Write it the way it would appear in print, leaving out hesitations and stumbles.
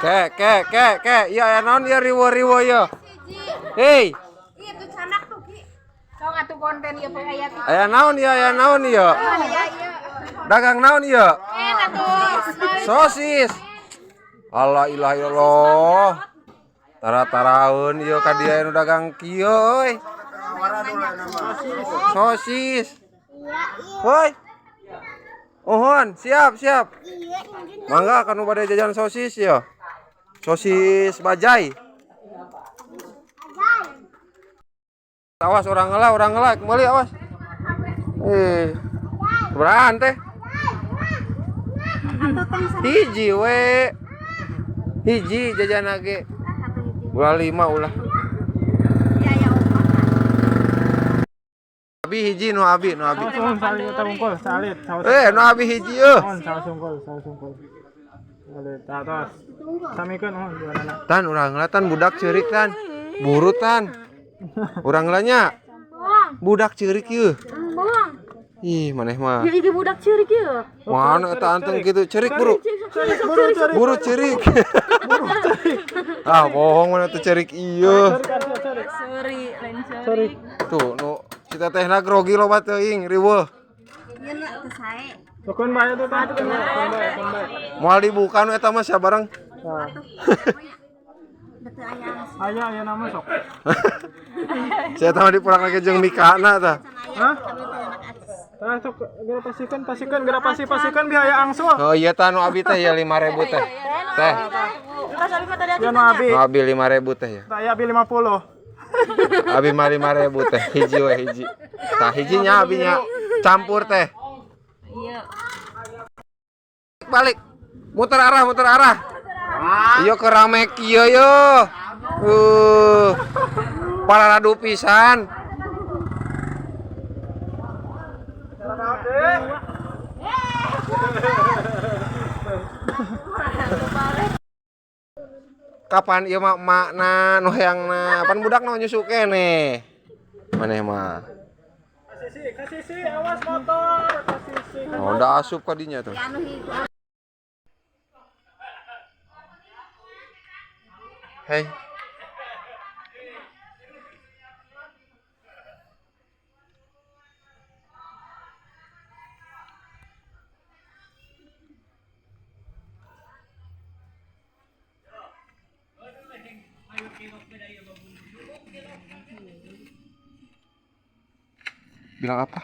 Ke ke ke ke, ieu aya naon ieu riweuh-riweuh ieu. Hei. Ieu tuh canak tuh Ki. Sok atuh konten ieu poe aya tuh. Aya naon ieu, aya naon ieu? Aya ieu. Dagang naon ieu? Enak tuh. Sosis. Allah ilah illallah. Tara-taraeun ieu ka dieu nu dagang kieu euy. Sosis. Woi. Uhun, siap, siap. Mangga kanu bade jajan sosis ya. Sosis bajai. Awas orang ngelah, kembali awas. Beraan teh. Hiji we. Hiji jajan lagi. Ulah 5 ulah. Abi hiji nu abi, nu abi. Nu abi hiji euy. Tan urang lah tan budak ceurik tan. Buru tan. Urang lah nya. Budak ceurik ieu. Ih, maneh mah. Jadi budak ceurik ieu. Mana eta anteng kitu ceurik buru. Buru ceurik. Ah, bohong mana teh ceurik ieu. Sorry, lain ceurik. Tuh, nu si tetehna grogi loba teuing riweuh. Ieu na teu sae. Sokon bae tuh tah. Moal dibuka nu eta mah sia bareng. Betul aya. Aya aya nama sok. Saya tahu dipulang lagi jeung mikana tah. Hah? Tah sok geura pasikeun pasikeun geura pasi pasikeun biaya angsul. Oh iya tah nu abi teh ya 5000 teh. Teh. Ya nu abi. Nu abi 5000 teh ya. Tah ya abi 50. Abi mah 5000 teh, hiji we hiji. Tah hijinya abinya campur teh. Iya. Balik. Muter arah, muter arah. Ieu keur rame kieu ye. Pararadu pisan. Kapan ieu mah emakna nu hayangna? Pan budak nu nyusu keneh. Maneh mah. Kasih si, awas motor, kasih si. Oh, udah asup ka dinya tuh. Hei. Bilang apa?